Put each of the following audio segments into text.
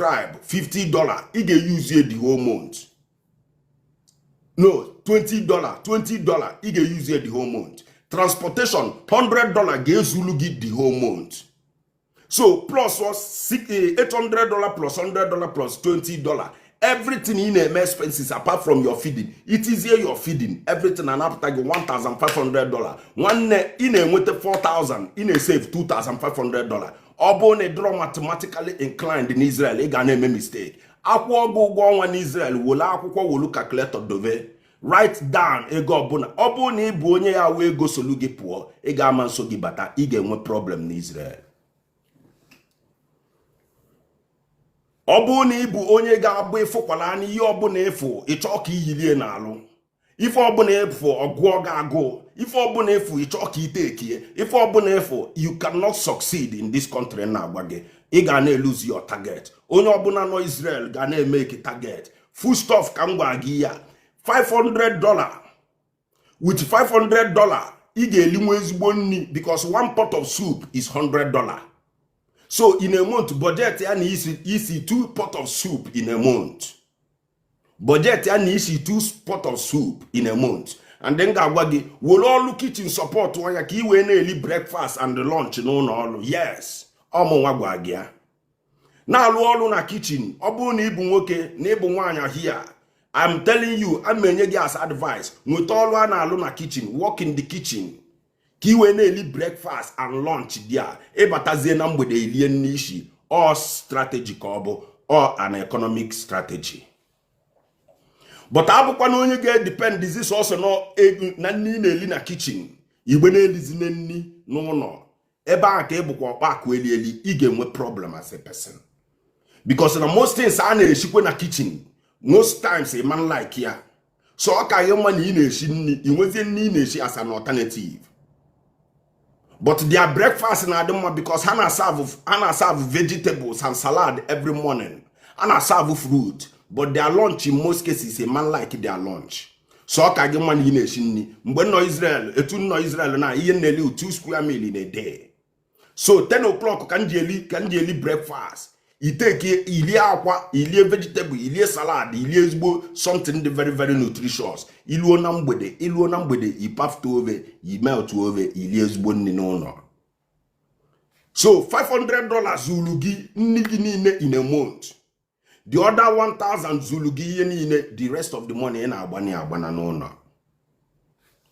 $50, ị ga-use the whole month. No, $20, $20, ị ga-use the whole month. Transportation, $100 ga-ezulu gị the whole month. So plus $800 plus $100 plus $20, everything ị na-eme expenses apart from your feeding, itizie your feeding, everything anapụta gị $1500. Nwanne, ị na-enweta 4000, ị na-esave $2500. Ọ bụrụ na ị dịrọ mathematically inclined n'Israel, ị ga na-eme mistake. Akwụọ gị ụgwọ ọnwa n'Israel, wolu akwụkwọ, wolu calculator, dove, write down ego ọbụla. Ọ bụrụ na ị bụ onye ya wee ego solu gị pụọ, ị ga-ama nso gị bata, ị ga-enwe problem n'Israel. Ọ bụrụ na ị bụ onye ga-abụ ịfụkwala anya ihe ọbụla ịfụ, ịchọ ka iyilie n'alụ, ife ọbụla ịfụ ọgụọ ga-agụ, ife ọbụla ịfụ ịchọ ka ite ekie, ife ọbụla ịfụ, you cannot succeed in this country. Na-agwa gị, ị ga na-elose your target. Onye ọbụla nọ Israel ga na-emeke target. Foodstuff, ka m gwara gị ya, $500. With $500 ị ga-elinwe ezigbo nri, because one pot of soup is $100. So in a month, budget ya na isi two pot of soup in a month. Budget ya na isi two pot of soup in a month. And then ga-agwa gị were ọlụ kitchen support ya ka ị wee na-eli breakfast and lunch n'ụlọ ọrụ. Yes, ọmụnwa gwa gị ya na-alụ ọrụ na kitchen. Ọ bụrụ na ịbụ nwoke na ịbụ nwaanyị here, I'm telling you, a ma enye gị as advice, nweta ọrụ a na-alụ na kitchen, work in the kitchen, ka ị wee na-eli breakfast and lunch there. Ịbatazie na mgbede, elie nne isi. Ọ strategy ka ọ bụ, ọ an economic strategy. But abụkwa na onye ga-edependizi sọsọ na nni ị na-eli na kitchen, igbe na-elizine nni n'ụlọ ebe ahụ, ka ị bụkwa ọkpa akụ eli eli, ị ga-enwe problem as a person, because na most things a na-eshikwe na kitchen, most times ị man like ya. So ọ ka gị mma na ị na-eshi nri, ị nwezie nri ị na-eshi as an alternative. But their breakfast na-adị mma because ha na-serve vegetables and salad every morning, ha na-serve fruit. But their lunch, in most cases, a man like their lunch. So ọ ka gị mma na ị na-eshi nri. Mgbe nọ Israel, etu nọ Israel na ihe na-eli two square meal in a day. So 10 o'clock ka m ji eli breakfast. Iteke ilie akwa, ilie vegetable, ilie salad, ilie ezigbo something dị very very nutritious. Iluo na mgbede, ipafta ove, imelt ove, ilie ezigbo nri n'ụlọ. So $500 zuru gị nri gị niile in a month. The other 1000 zuru gị ihe niile. The rest of the money, ị na-agbani agbana n'ụlọ.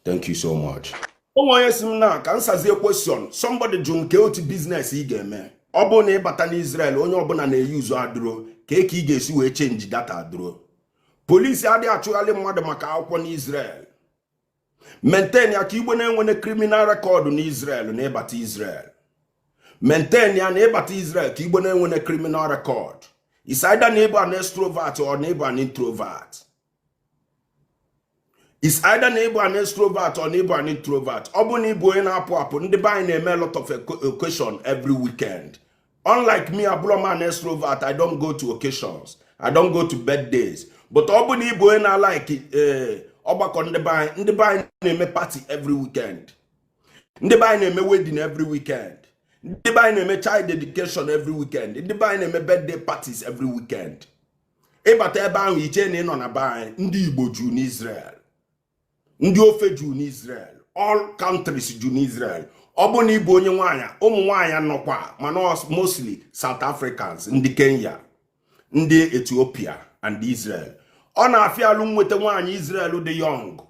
Thank you so much. Ụmụ onye si m na ka m sazie question. Somebody jụ nke otu business ị ga-eme ọ bụrụ na ịbata n'Israel. Onye ọbụla na-eyuzu adụro ka ị ga-esi wee change data adụro. Polisi adịghị achụgharị mmadụ maka akwụkwọ n'Israel. Maintain ya ka igbe na-enwene criminal record n'Israel. Na ịbata Israel, maintain ya na ịbata Israel ka igbe na-enwene criminal record. Is either na ịbụ an extrovert or na ịbụ an introvert. Is either na ịbụ an extrovert or na ịbụ an introvert. Ọ bụ na ịbụ onye na-apụ apụ, ndị be anyị na-eme a lot of occasion every weekend. Unlike me, abụrụ m an extrovert. I don't go to occasions, I don't go to birthdays. But ọ bụ na ịbụ onye na-alike ọgbakọ, ndị be anyị na-eme party every weekend, ndị be anyị na-eme wedding every weekend, ndị be anyị na-eme child dedication every weekend, ndị be anyị na-eme birthday parties every weekend. Ịbata ebe ahụ, iche na ị nọ na be anyị. Ndị Igbo juu n'Israel, ndị ofe juu n'Israel, all countries juu n'Israel. Ọ bụ na ịbụ onye nwaanyị, ụmụ nwaanyị nọkwa, mana mostly South Africans, ndị Kenya, ndị Ethiopia and Israel. Ọ na-afịa alụ nweta nwaanyị Israel dị young.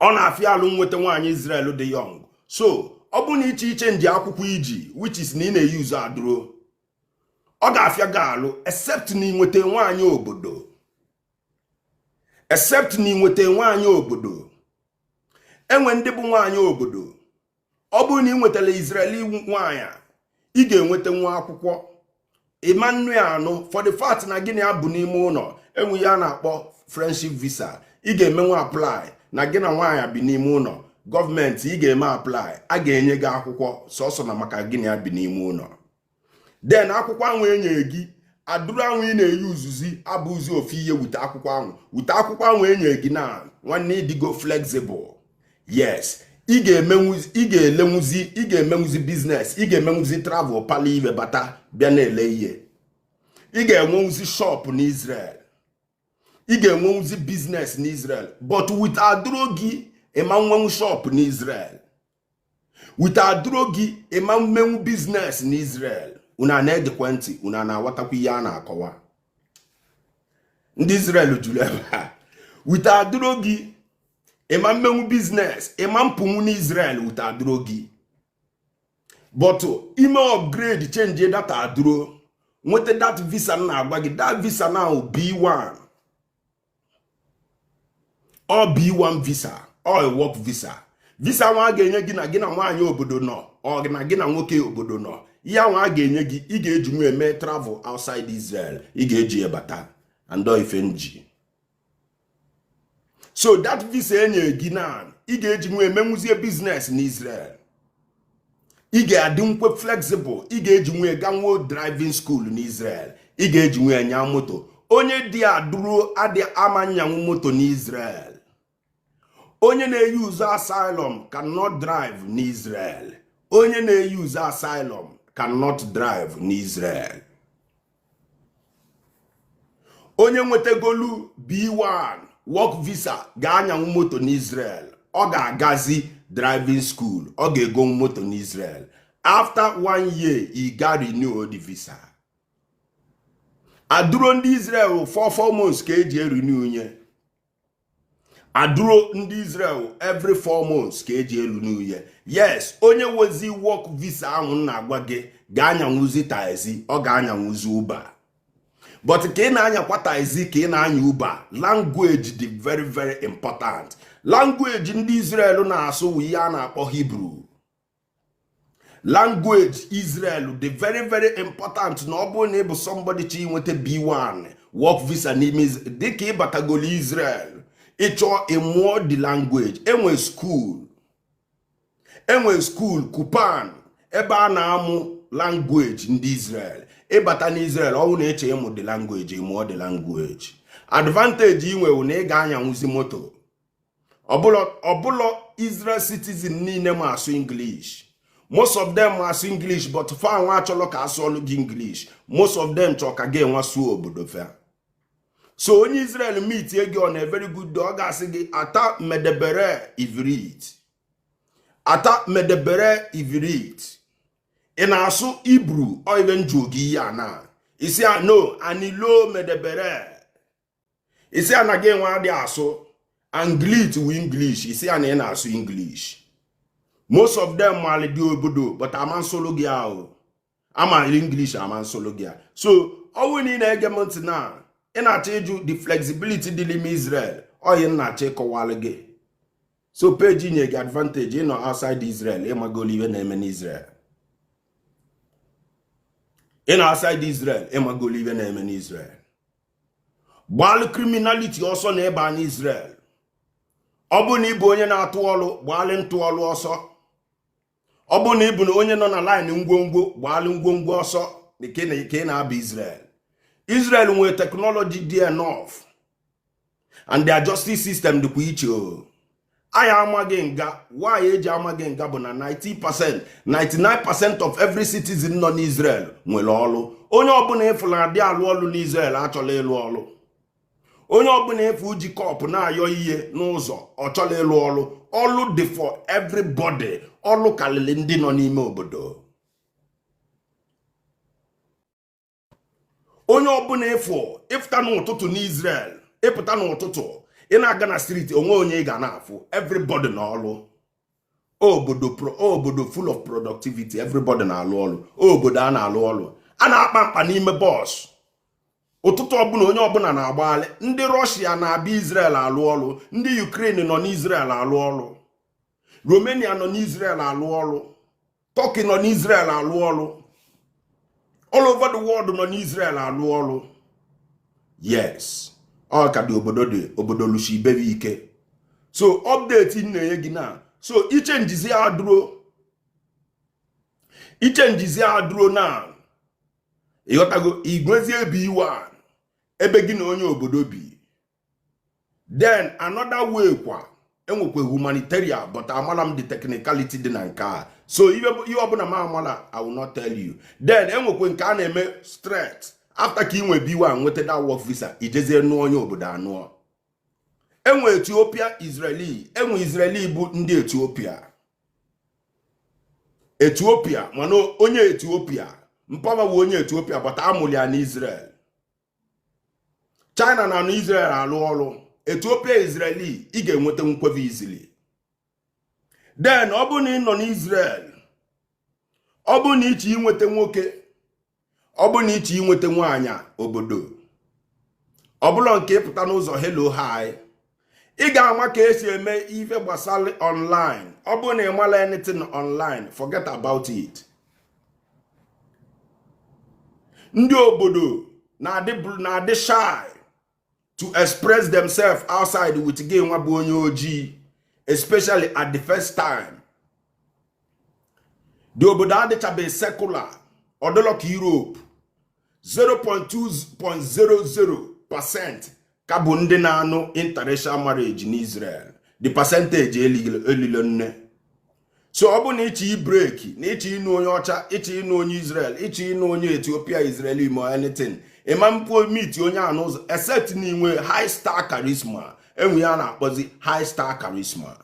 Ọ na-afịa alụ nweta nwaanyị Israel dị young. So ọ bụ na iche iche nji akwụkwọ iji, which is na ị na-eyuzu adụro, ọ ga-afịa gị alụ, except na ị nweta nwaanyị obodo, except na ị nweta nwaanyị obodo. Enwe ndị bụ nwaanyị obodo. Ọ bụrụ na ị nwetara Israeli nwaanyị, ị ga-enweta nwa akwụkwọ Emmanuel anụ. For the fact na gịnị ya bụ n'ime ụlọ, enwe ihe a na-akpọ friendship visa. Ị ga-eme nwa apply na gị na nwaanyị bi n'ime ụlọ. Gọọmenti, ị ga-eme apply, a ga-enye gị akwụkwọ sọsọ na maka gị na ya bi n'ime ụlọ. Then akwụkwọ ahụ enye gị, adụrụ ahụ ị na-eyi uzuzi abụzi ofu ihe wute akwụkwọ ahụ. Wute akwụkwọ ahụ enye gị na nwanne, ịdịgo flexible. Yes, ị ga-emenwuzi, ị ga-elenwuzi, ị ga-emenwuzi business, ị ga-emenwuzi travel, pala ibe bata bịa na-ele ihe. Ị ga-enwenwuzi shop n'Israel, ị ga-enwenwuzi business n'Israel, but with adụro gị, ịma nwenwu shop n'Israel. With adụro gị, ịma mmenwu business n'Israel. Unu a na-egekwe ntị? Unu a na-aghọtakwa ihe a na-akọwa? Ndị Israel juru ebe a. With adụro gị, ịma mmenwu business, ịma mpụnwu n'Israel with adụro gị. But ime upgrade, change that adụro, nweta that visa m na-agwa gị, that visa now, B1 ọ B1 visa ọ work visa. Visa nwa a ga-enye gị na gị na nwaanyị obodo nọ, ọ na gị na nwoke obodo nọ, ihe ahụ a ga-enye gị, ị ga-eji nwa eme travel outside Israel, ị ga-eji bata and ife nji. So that visa enye gị na ị ga-eji nwa emenwuzie business n'Israel, ị ga-adị nkwe flexible, ị ga-eji nwe ga nwuo driving school n'Israel, ị ga-eji nwe nya moto. Onye dị adụrụ adị ama nyanwụ moto n'Israel. Onye na-eyuzu asylum cannot drive n'Israel. Onye na-eyuzu asylum cannot drive n'Israel. Onye nwetagolu B1 work visa ga-anyanwụ moto n'Israel. Ọ ga-agazi driving school, ọ ga-egonwu moto n'Israel. After one year, ị ga renew the visa. Adụro ndị Israel, 4 months ka eji erenew nye adụro ndị Israel. Every 4 months ka eji erenew ye. Yes, onye wezi work visa ahụ m na-agwa gị ga-anyanwuzi taxi, ọ ga-anyanwuzi Uber. But ka ị na-anyakwa taxi, ka ị na-anya Uber, language dị very very important. Language ndị Israel na-asụ wụ ihe a na-akpọ Hebrew. Language Israel dị very very important. Na ọ bụrụ na ị bụ somebody chi nweta B1 work visa n'ime, dịka ịbatagolo Israel, ịchọọ ịmụọ the language. Enwe school, enwe school ulpan ebe a na-amụ language ndị Israel. Ịbata n'Israel, ọ bụrụ na eche ịmụ the language, ịmụọ the language. Advantage ị nwewu na ị ga-anyanwuzi moto. Ọbụlọ Israel citizen niile ma asụ English. Most of them ma asụ English, but fa nwa achọlọ ka asụọlụ gị English. Most of them chọ ka gị enwa sụọ obodo fa. So onye Israel meet gị on a very good day, ọ ga-asị gị, "אתה מדבר עברית? אתה מדבר עברית? Ị na-asụ Hebrew?" Ọ ibe njụ gị ihe a na isi a, "No, אני לא מדבר." Isi a na gị nwa adị asụ אנגלית wu English. Isi a na ị na-asụ English. Most of them mali dị obodo, but ama nsolo gị ahụ ama English, ama nsolo gị a. So ọwụ na ị na-ege m ntị na ị na-achọ ịjụ the flexibility dị n'ime Israel, oyi m na-achọ ịkọwalụ gị. So peji nye gị advantage ịnọ outside Israel, ịmagolo ihe na-eme n'Israel. Ịnọ outside Israel, ịmagolo ihe na-eme n'Israel. Gbalụ criminality ọsọ na ịba n'Israel. Ọ bụ na ịbụ onye na-atụ ọlụ, gbalị ntụ ọlụ ọsọ. Ọ bụ na ịbụ na onye nọ na line ngwongwo, gbalị ngwongwo ọsọ ka ị na-aba Israel. Israel nwere technology dị enough and their justice system dịkwa iche. O anyị amaghị nga nwaanyị eji amaghị nga bụ na 90%, 99% of every citizen nọ n'Israel nwere ọlụ. Onye ọbụla ịfụla adị alụ ọlụ n'Israel achọla ịlụ ọlụ. Onye ọbụla ịfụ ji cup na-ayọ ihe n'ụzọ, ọ chọrọ ịlụ ọlụ. Ọlụ dị for everybody. Ọlụ karịrị ndị nọ n'ime obodo. Onye ọbụla ịfụ ịfụta n'ụtụtụ n'Israel, ịpụta n'ụtụtụ, ị na-aga na street, onwe onye ị ga na-afụ, everybody na ọlụ. Obodo obodo full of productivity. Everybody na-alụ ọlụ. Obodo a na-alụ ọlụ, a na-akpa mkpa n'ime bus. Ụtụtụ ọbụla, onye ọbụla na-agbagharị. Ndị Rọshia na-abịa Israel alụ ọlụ, ndị Ukraine nọ n'Israel alụ ọlụ, Romania nọ n'Israel alụ ọlụ, Turkey nọ n'Israel alụ ọlụ, all over the world nọ n'Israel alụ ọlụ. Yes, ọ ka dị obodo dị obodo lusi ibebe ike. So update m na-enye gị na so iche njizi adụro, iche njizi adụro na ịghọtago igwezi ebe iwe a ebe gị na onye obodo bi. Then another way kwa, enwekwa humanitarian, but amala m the technicality dị na nke a. So ihe ọbụla m amala, I will not tell you. Then enwekwa nke a na-eme straight. After ka ị nwe B1, nweta that work visa, ijezie nụọ onye obodo anụọ. Enwe Ethiopia Israeli, enwe Israeli bụ ndị Ethiopia, Ethiopia mana onye Ethiopia mpawa bụ onye Ethiopia, but amụrụ ya n'Israel. China na anụ Israel alụ ọrụ. Ethiopia Israeli, ị ga-enweta nkweve easily. Then ọ bụrụ na ị nọ n'Israel, ọ bụrụ na ịchọ inweta nwoke, ọ bụrụ na ịchọ inweta nwaanyị obodo, ọ bụla nke ịpụta n'ụzọ, "Hello, hi," ị ga-ama ka esi eme ife gbasara online. Ọ bụrụ na ị mara anything online, forget about it. Ndị obodo na-adị shy to express themselves outside with gị nwa bụ onye ojii, especially at the first time. The obodo adịchabeghị secular, ọdịlọ ka Europe. 0.2.00% ka bụ ndị na-anụ interracial marriage n'Israel. The percentage elilo nne. So ọ bụ na ịchọ ibreak, na ịchọ ịnụ onye ọcha, ịchọ ịnụ onye Israel, ịchọ ịnụ onye Ethiopia Israeli ma anything, ịma mpụ meet onye a n'ụzọ except na inwe high star charisma. Enwe ya na-akpọzi high star charisma.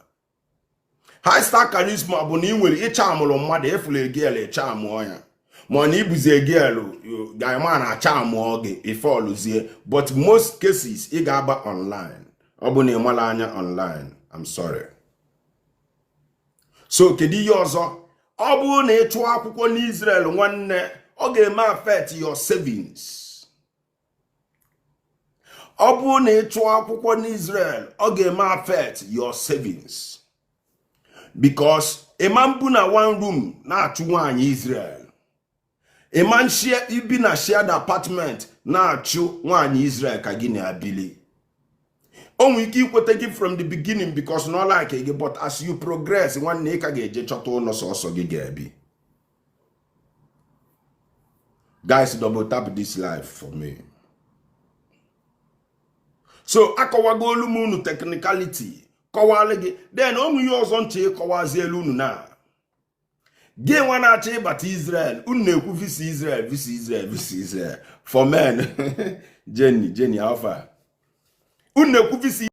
High star charisma bụ na ị nwere ịcha amụrụ mmadụ, efuru egel ịcha amụọ ya, ma na ibuzi egel ga-ama na acha amụọ gị ifọlụzie. But most cases, ị ga-aba online. Ọ bụ na ị mara anya online, I'm sorry. So kedu ihe ọzọ? Ọ bụrụ na ị chụọ akwụkwọ n'Israel, nwanne, ọ ga-eme affect your savings. Ọ bụrụ na ị chụọ akwụkwọ n'Israel, ọ ga-eme affect your savings, because ịma mbu na one room na-achụ nwaanyị Israel, ịma nshie ibi na shared apartment na-achụ nwaanyị Israel ka gị na-abili. O nwere ike ikweta gị from the beginning because na ọ like gị, but as you progress, nwanne, ị ka ga-eje chọta ụlọ sọsọ gị ga-ebi. Guys, double tap this live for me. So akọwago olu m unu technicality, kọwalụ gị. Then ụmụ ihe ọzọ nche ịkọwazi elu unu na gị nwa na-achọ ịbata Israel. Unu na-ekwu visa Israel, visa Israel, visa Israel for men. Jenny, Jenny, alpha, unu na-ekwu visa.